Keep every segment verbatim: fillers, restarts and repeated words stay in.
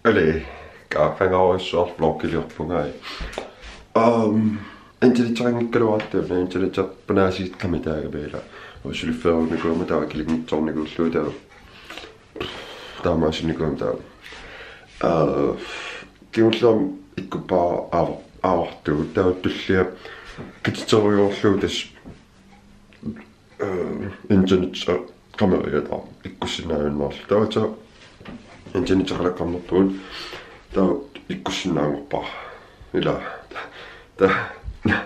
Eli, qaangaarujussuaq vloggiliorpunga. Um, internetteqanngikkaluartoq, internetterpanaasiit qamitaagamiila. Suliffeerunikuugama taava killinngitsoornikuullugu taava. Taamaasinnikuugama taava. Uh, kingullermik ikkuppara aava-, aavartugut taava tullia katiterujoorlugu tassa, eh, internet, eh, qameriata ikkussinnaajunnaarlugu. Taava interneteqaleqqammerpugut. Taava ikkussinnaanngorpara. Ila. Taava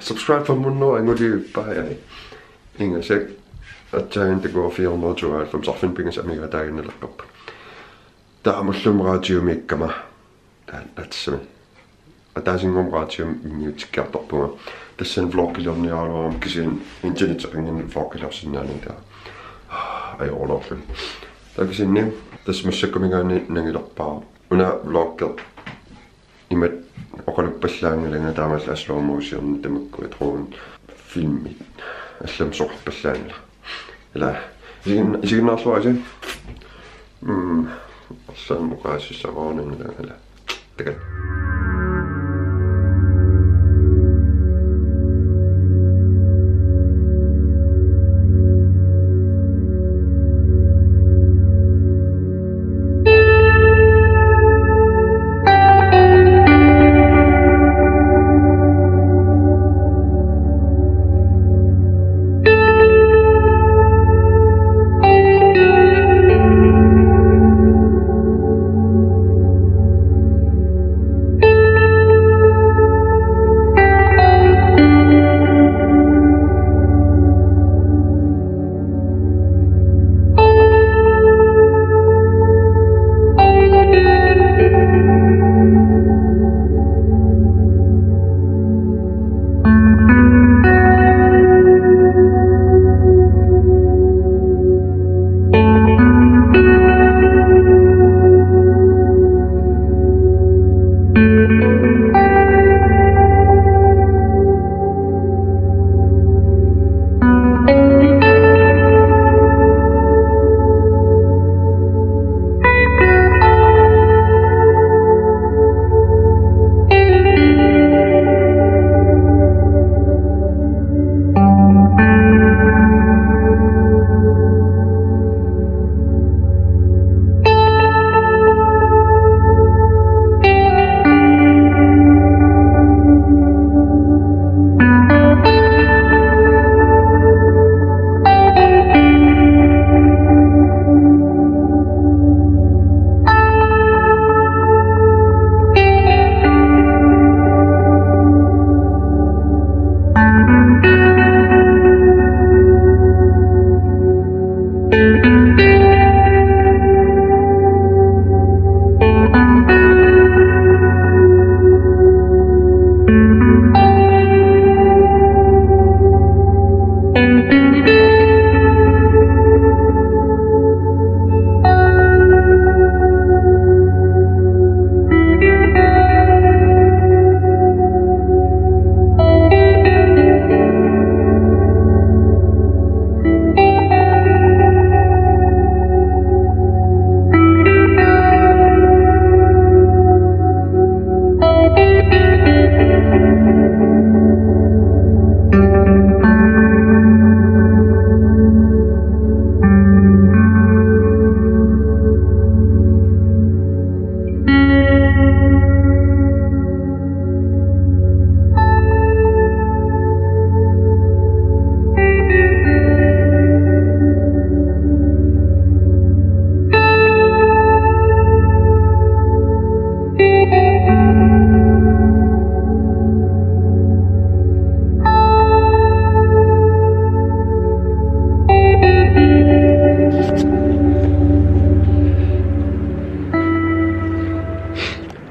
subscribe femhundrede angulivippai. Ingasak aatsaat takuuk fire hundrede og tooghalvfems arfineq-pingasut amigaataaginnaleqqippoq. Taava ullumi radiomiikkama. Taava aatsaat. Ataasinngormat radiomi immiutsikkiartorpunga. Tassani vloggiliorniaraluarama kisianni internetteqanngimmat vloggiliorsinnaanani taava. Ajoruloorluni. Taava kisianni tassa massakkumiigaanni nangilerpara. Una vloggi imatut oqaluppallaanngilanga taamaallaat slow motioni tamakku dronen filmi allamik soqarpallaanngilaq. Ila, isigin-, isiginnaarluarisi. Mm, arlaannut oqaasissaqarunanngilanga ila. Takuuk.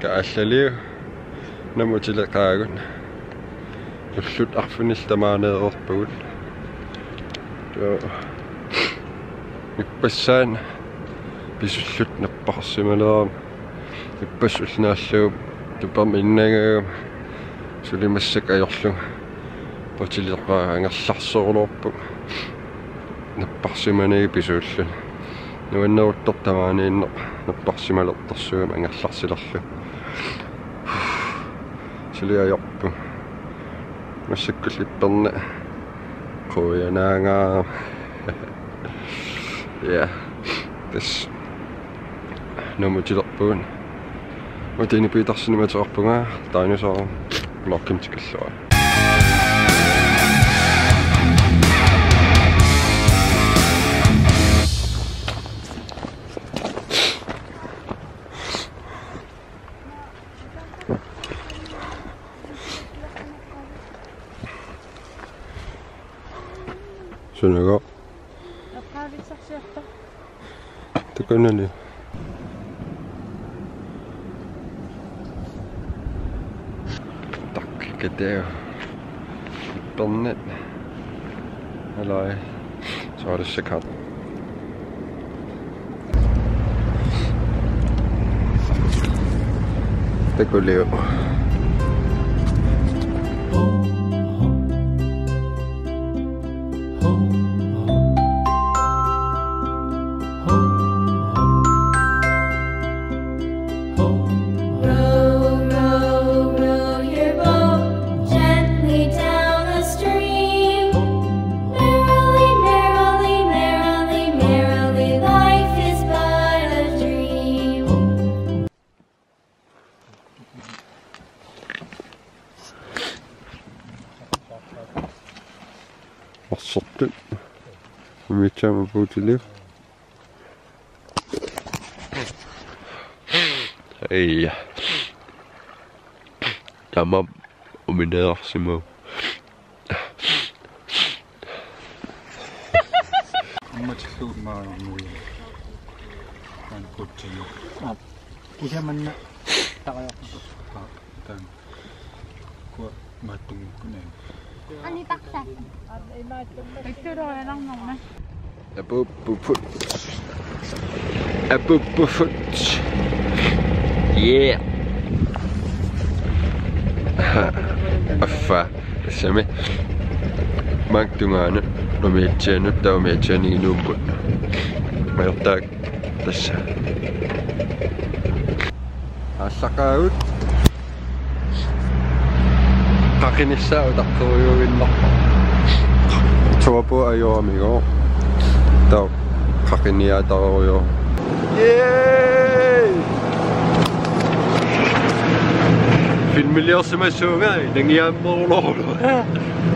Kaallaliu namutileqaagut. Ullut arfinillit tamaaneereerpagut. Taava ippassaani pisulluta napparsimalerama. Ippassaq ulloq naallugu tupermi innangaagama suli massakkut ajorlugu putileqaaq angerlarseruloorpunga napparsimanagit pisuulluni. Nuanneruttortamaaniinneq napparsimalertorsuugami angerlarsilerlugu. Suli ajorpunga. Massakkullu ipperneq qujanaangaarami. Ja. Tassa. Nuummutilerpugut. Martine Petersenimik ateqarpunga, Dinosaur, vlogimik tikilluarit. Sunago. Takanani. Takkikateo. Ipperneq. Alai. Soorlu sakkat. Takuliuk. Row, row, row your boat gently down the stream. Merrily, merrily, merrily, merrily, life is but a dream. Arsortut. Umiatsiamut puutilivoq. Ei. Taama umineersimavoq. Ammatillugu maanngui. Maanna kutsini. Aap. Kisianni manna taqajoqqa. Aap, taanna. Kua maattunngikkunaani. Ani taksa. Itturuanarnerma. Apuuppufut. Apuuppufut. Yeah. Affa. Tassami. Maanna tungaanut umiatsianut taava umiatsianiinnguupput. Majortaak tassa. Aallaqqaagut. Qaqinissaa utaqqerujuinnarpoq. Turbo ajoramiuk. Taava qaqiniaatarerujoq. Yay! Filmiliorsimassuunga nangiammerulorlu.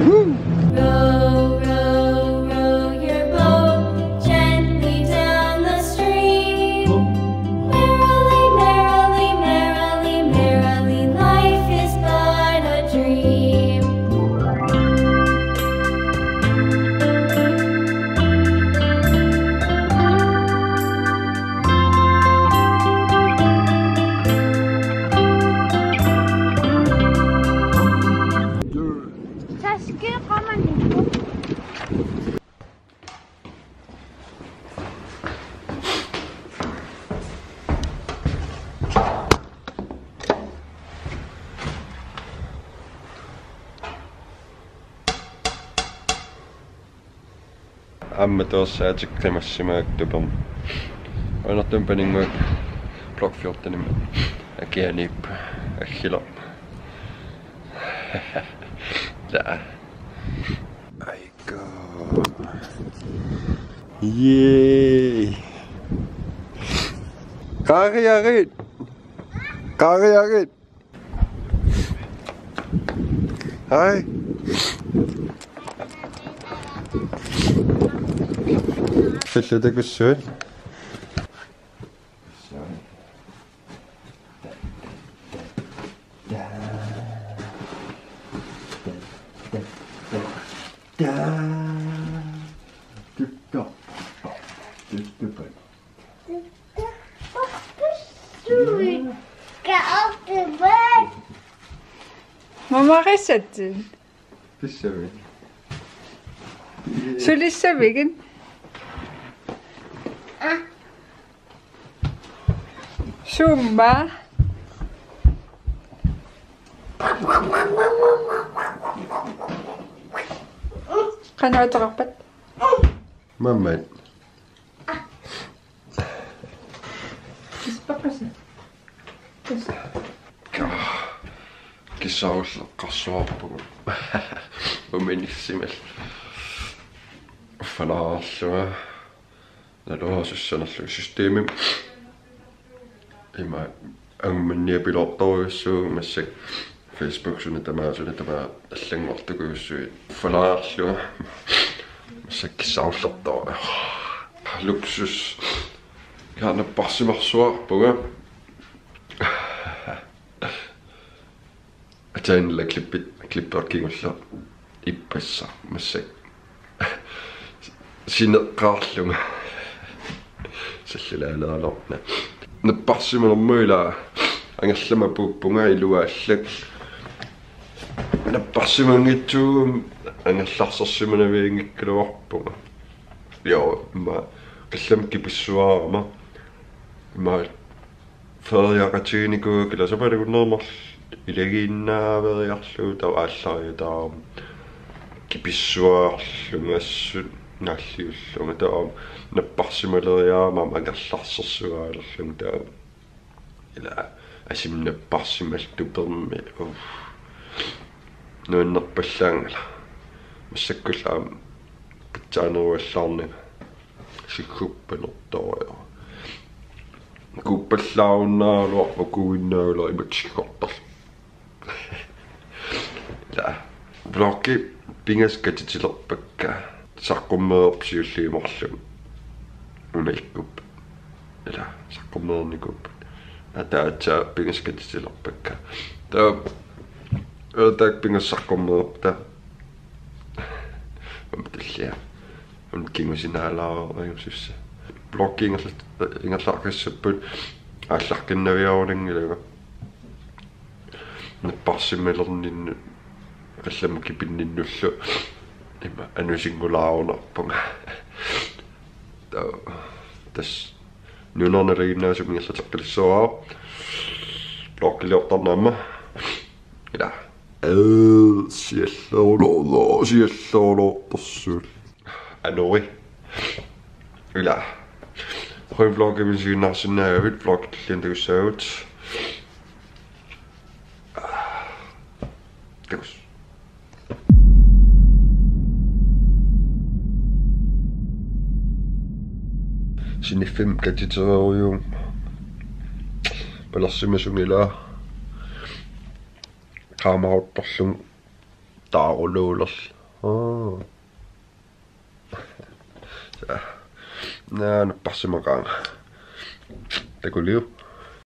Woo! Row, row, row your boat gently down the stream. Merrily, merrily, merrily, merrily, life is but a dream. Taske qamani. Aamma torsaatik qimassimagakku tupermi. Uanertuumik paninnguakka Block fjortenimi. Akianiippoq aggilerpoq. Taa. Aiko. Yay. Qaariarit. Qaariarit. Hej. Fillu takussuit. Mamarissatit. Pissamik. Sulissamigit. Summa. Qanoq ateqarpat? Mammat. Saulleqqarsuarpugut. Uminissimallunga. Uffanarlunga. Naluara sussanerlunga systemi. Ima angummanniapiloortorujussuuvoq massakkut Facebook suna tamaat suna tamaat allanngortukujussuit. Uffanarlunga. Massakkut saullertoq. Luksus. Napparsimarsuarpunga. Ataanila klippit, klippeq kingulleq ippassaq massakkut. Sineqqaarlunga. Sallilaalerlorna. Napparsimanermut ila angerlamut puuppunga iluaallak. Napparsimanngitsuuguma angerlarsersimanavigingikkaluarpunga. Jo, ima qallamik kipissuarama. Ima feriaqatiginikuuakka ila sapaatip akunnerup marluk ilagiinnaaveriarlugu taava aallariataarama kipissuarlunga assut naalliullunga taava napparsimaleriarama aamma angerlarsersuaalerlunga taava ila asimut napparsimallugu tupermi, uff, nuannerpallaanngilaq. Massakkullu aamma pitsaaneruallaarnanga. Sigguppanertorujoq. Kuuppallaarunnaaraluarpoq kuuinnaagaluaq imatut siggortarlunga. Ila. Vloggi pingasut katitilerpakka. Saqqummereerput siulliit marluk. Una ikkuppat. Ila. Saqqummereernikuuppat. Ataatsiaq pingasut katitilerpakka. Taava. Ila taakku pingasut saqqummereerput. Aamma tullia. Aamma kingusinaalaarujussuussaq. Vloggi ingerla-, ingerlaqqissapput aallaqqinnaviarunanngilanga. Napparsimalerninnut qallamut kipinninnullu ima anusinngulaarunarpunga. Taava tassa nunarput nalinginnaasumik ingerlateqqilissavara. Vloggiliortarneq aamma. Ila. Ee, siallerulor-, siallerulortorsuulluni. Anori. Ila. Qujanaq vloggimi isiginnaarsinnaagavit, vloggi tulliani takussaagut. Takuss. Siniffimmi katitereerujuugama palersimasumik ila. Qaamaaruttorlugu taaruluulerlugu. Aa. Sa-, naa, napparsimaqaanga. Takuliu.